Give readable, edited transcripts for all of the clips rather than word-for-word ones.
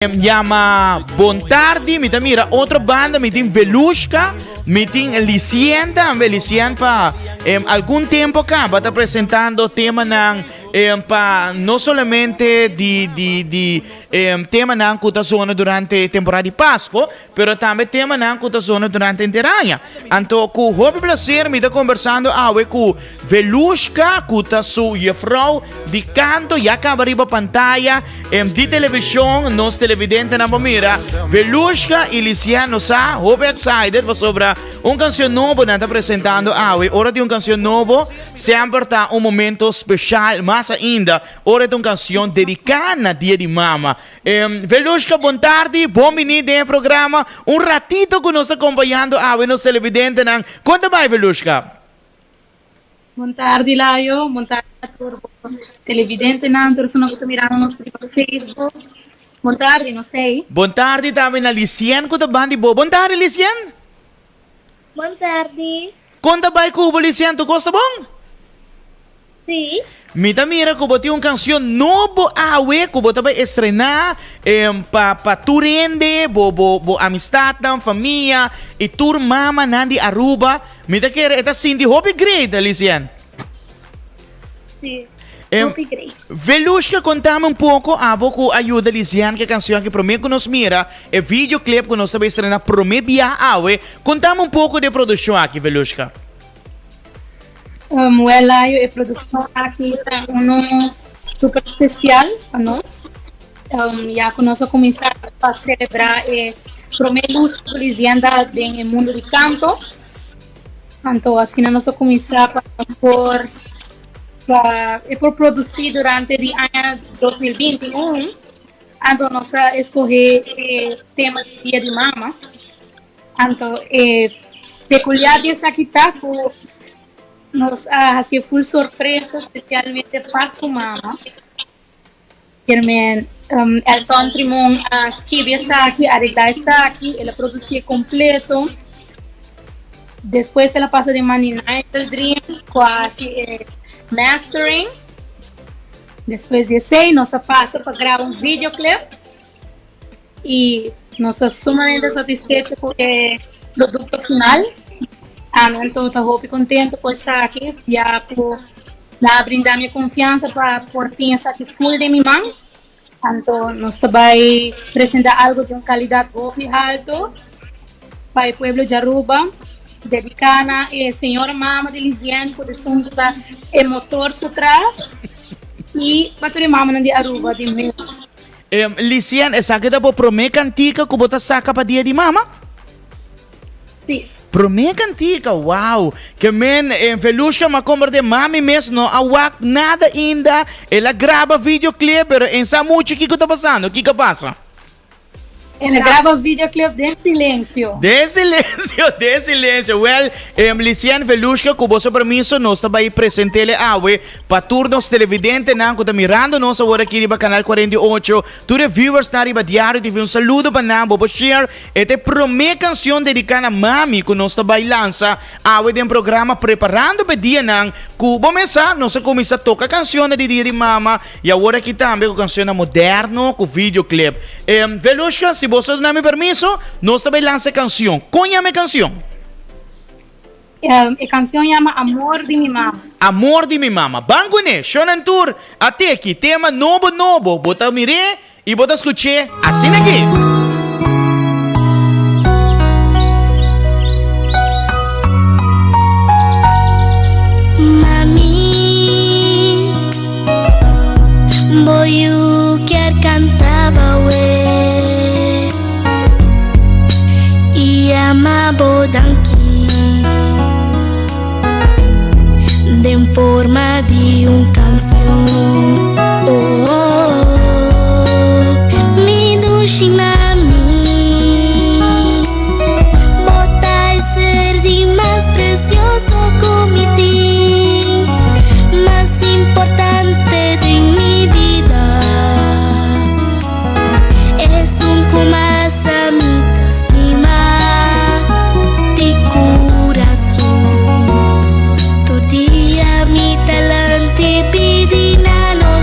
Yama Bon Tardi, mi ta mira otro banda, mi tin Velushka, mi tin Licien tambe, Licien pa em, algun tempo caba ta presentando temanan em, pa no solamente di, di, di em, temanan cu ta zona durante temporada di Pasco, pero tambe temanan cu ta zona durante henter aña. Anto cu hopi placer mi ta conversando awe cu Velushka cu ta su juffrouw di canto ya caba riba pantaya em di television nos televidentenan por mira Velushka y Lisian nos sa hopi excited pasobra un cancion nobo nan ta presentando awe ora tin un cancion nobo semper ta un momento special mas ainda ora ta un cancion dedica na dia di mama. Velushka, bon tardi, bon bini den e programa. Un ratito ku nos ta kompañando awe nos televidentenan. Kon ta bai, Velushka? Bon tardi, Layo. Bon tardi na tur bo televidentenan, tur esunnan ku ta mirando nos riba Facebook. Bon tardi, nos ta ei. Bon tardi tambe na Lisien ku ta bandi bo. Bon tardi, Lisien. Bon tardi. Kon ta bai ku bo, Lisien? Tur kos ta bon? Sí. Mi ta mira ku bo tin un kansion nobo awe ku bo ta bai estrená pa pa tur hende, bo bo bo amistatnan, famia i tur mamanan di Aruba. Mi ta kere e ta sinti hopi great, Lisien. Sí, hopi great. Velushka, kontami un poko abo ku a yuda Lisien ku e kansion aki promé ku nos mira e videoclip ku nos ta bai estrená promé biaha awe. Kontami un poko di e produkshon aki, Velushka. Well Layo, e produccion aki ta uno super special pa nos. Ya cu nos a cuminsa pa celebra e prome luz cu Lizienda den e mundo di canto. Anto asina nos a cuminsa pa nos por pa e por produci durante di aña 2021. Anto nos a escoge e tema di Dia di Mama. Anto e peculiar di esaki ta cu nos a haci full sorpresa specialmente pa su mama. Kermen Elton Trimon a skibi esaki, aregla esaki, el a produci completo. Despues el a pasa den man di Nigel Dream cu a haci e mastering. Despues di esey nos a pasa pa graba un videoclip. Y nos ta sumamente satisfecho cu e producto final. Ami anto ta hopi contento cu esaki, ya cu nan a brinda mi e confiansa pa por tin esaki full den mi man. Anto nos ta bay presenta algo di un calidad hopi halto pa e pueblo di Aruba, dedica na e señora mama di Lizien cu esun cu ta e motor su tras y pa tur e mamanan di Aruba di mes. Lisien, esaki ta bo promé kantika ku bo ta saka pa Dia di Mama? Sí. Promé kantika, wow! Ke men, Velushka m'a komprendé mami mes no a wak nada ainda, el a graba videoclip pero e sa muchu kiko ta pasando, kiko a pasa? El a graba videoclip den silencio. Den silencio, den silencio. Wel, Lisien, Velushka, ku boso permiso nos ta bai present'el awe Pa tur nos televidentenan ku ta mirando nos awor aki riba Canal 48, tur e viewersnan riba Diario TV, un saludo pa nan. Bo por share e ta e promé kansion dediká na mami ku nos ta bai lansa awe den programa Preparando pa e Dianan ku bo mes sa nos a kuminsá toka kansionnan di Dia di Mama i awor aki tambe ku kansionnan moderno ku videoclip. Velushka, si bo sa duna mi permiso, nos ta bai lansa e kansion. Kon yama e kansion? E canción yama Amor di mi mama. Amor di mi mama. Ban kuné, shownan tur a teki tema nobo nobo. Bo ta mir'é i bo ta skuch'é asina aki. Mami, bo yu kier canta bawe I ama bo danki Den forma di un canción Oh, oh, oh Mi dushi mami Bo ta e ser di mas precioso cu mi tin Mas importante den mi bida. Esun ku mas a mi ta stima di kurason. Tur dia mi ta lanti pidi na nos.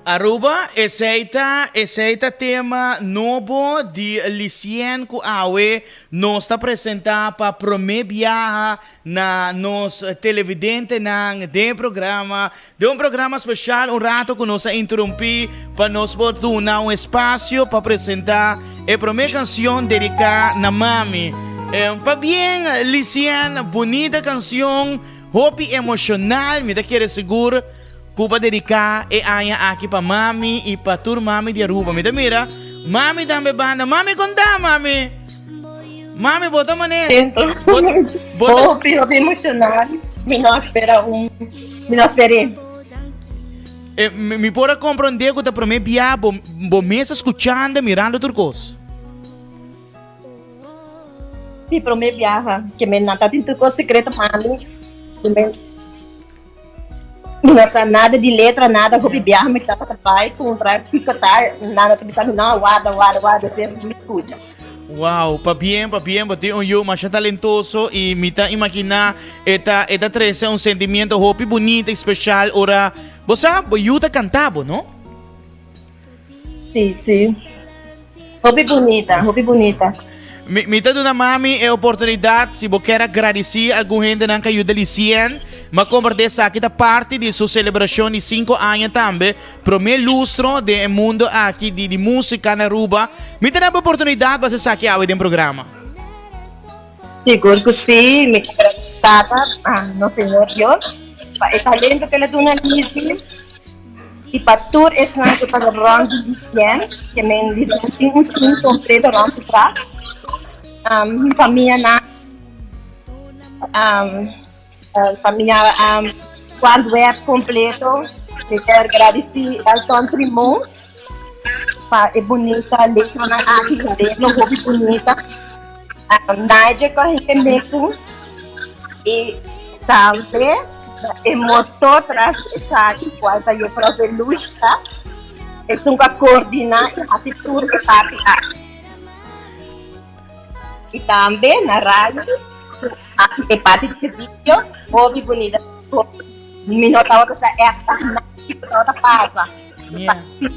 Aruba, esey ta esey ta tema nobo di Licien cu awe nos ta presenta pa prome biaha na nos televidentenan den e programa, den un programa special un rato cu nos a interumpi pa nos por duna un espacio pa presenta e prome cancion dedica na mami. Pabien Licien, bunita cancion, hopi emocional, mi ta kere sigur. Ku pa dediká e aña aki pa mami i pa tur mami di Aruba. Mi ta mira mami tambe banda. Mami konta mami. Mami bo ta mane. Bo bo ta. Hopi hopi emocional. Mi no a spera un mi no a sper'é. E mi por a komprondé ku ta promé bia bo bo mes a skuchando mirando tur kos. Si promé biaha ke mi nan ta tin tur kos sekreto pa mi. Mi no sa nada di letra, nada. Hopi biaha mi tabata bai cumpra picotar, nada ta bisa mi no, warda, warda, warda, despues mi scucha. Wow, pabien, pabien, bo tin un yu masha talentoso y mi ta imagina e ta e ta trece un sentimiento hopi bunita y special ora bo sa bo yu ta canta bo, no? Sí, sí. Hopi bunita, hopi bunita. Mi, mi ta duna mami e oportunidad si bo kier agradeci algun hendenan ku ayuda Licien. Ma komprende esaki ta parti di su celebracion di 5 aña tambe. Prome lustro den e mundo aki di, di musica na Aruba. Mi ta duna bo oportunidad pa haci esaki awe den programa. Sigur ku sí, mi ta agradeci Tata, ah, nos Señor Dios, pa e talento ku el a duna Lizzy. I pa tur esnan ku ta rònt di Lucien, ke men Lucien tin un team kompleto rònt su tras, mi famianan, famia Kwantweb kompleto, mi kier gradisí Elton Trimon pa e bunita letranan aki, e areglo hopi bunita, Nigel ku a hende mesun i tambe. E motor tras di esaki, cual ta Juffrouw Velushka, esun cu a coordina y haci tur e parti aki. Y tambe na radio cu haci e parti di servicio, hopi bunita. Mi no tabata sa echt nada kico tabata pasa.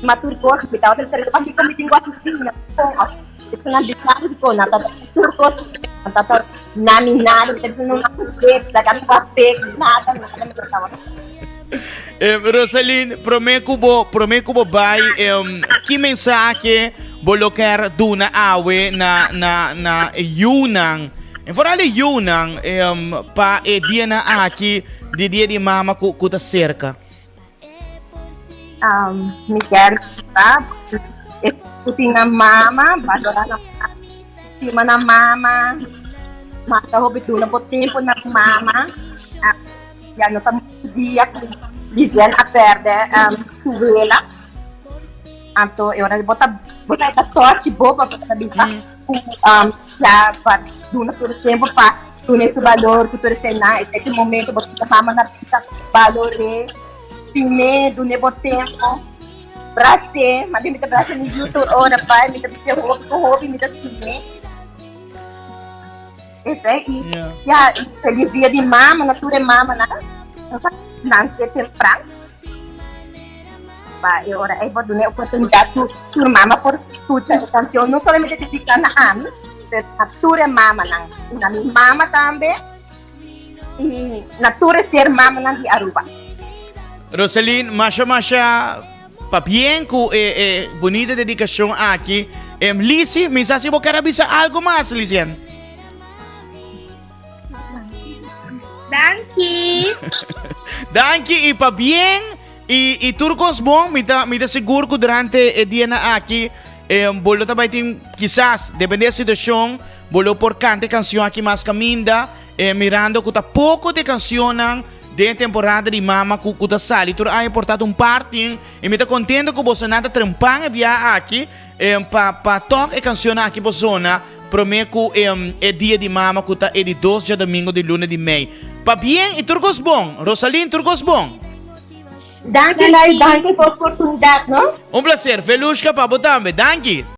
Ma tur cos, mi tabata bisa pakico mi tin cu haci asina, con of esnan bisa mi con nan ta tur cos nan ta ta na mi nada, mi ta bisa no nan tips, laga mi wak pek, nada nada mi no tabata. Eh, Rosalyn, prome ku bo, prome ku bo bai, em, ki mensahe bo lo ker duna awe na na na e yunan, en vooral e yunan, em, pa e dianan aki di Dia di Mama ku ku ta serka? Um, mi kier bisa e ku tin nan mama, balora nan mama, stima nan mama, manda hopi duna bo tempo na mama. Ah, ya no ta mucho dia ku Lizian a perde um, su wela. Anto e ora bo ta bo ta ta tochi bo pa ta bisa ku um, ya pa duna tur tempo pa Duna su balor ku tur eseinan, e ta momento bo ta mama na bisa balor'é, stim'é, dun'é bo tempu, bras'é, ma mi ta brasa mi yu tur ora bai, mi ta bis'é hopi ku hopi mi ta stim'é. Esei i ya, felis dia di mama na tur e mamanan, nanse tempran, pa e ora ei bo dun'é oportunidat ku tur mama por skucha e kanshon, no solamente dediká na ami. Pues na tur e mamanan y na mi mama tambe y na tur e ser mamanan di Aruba. Roselyn, masha masha pabien cu e e bunita dedicacion aki. Em, Lisi, mi sa si bo ker a bisa algo mas, Lisien. Danki. Danki y pabien y y tur cos bon. Mi ta mi ta sigur cu durante e dianan aki eh, bo lo ta bai tin kisas depende e situacion bo lo por canta e cancion aki mas caminda eh, mirando cu ta poco de cancionnan den e temporada di mama cu cu ta sali tur aña por ta un parting y mi ta contento cu bosonan ta trempan e biaha aki eh, pa pa toch e cancionnan aki bo zona Prome ku e dia di mama ku ta e di dos djadomingo di luna di mei. Pabien i tur kos bon. Rosalyn tur kos bon. Danki Lai, danki pa oportunidat no. Un placer. Felushka pa bo tambe. Danki.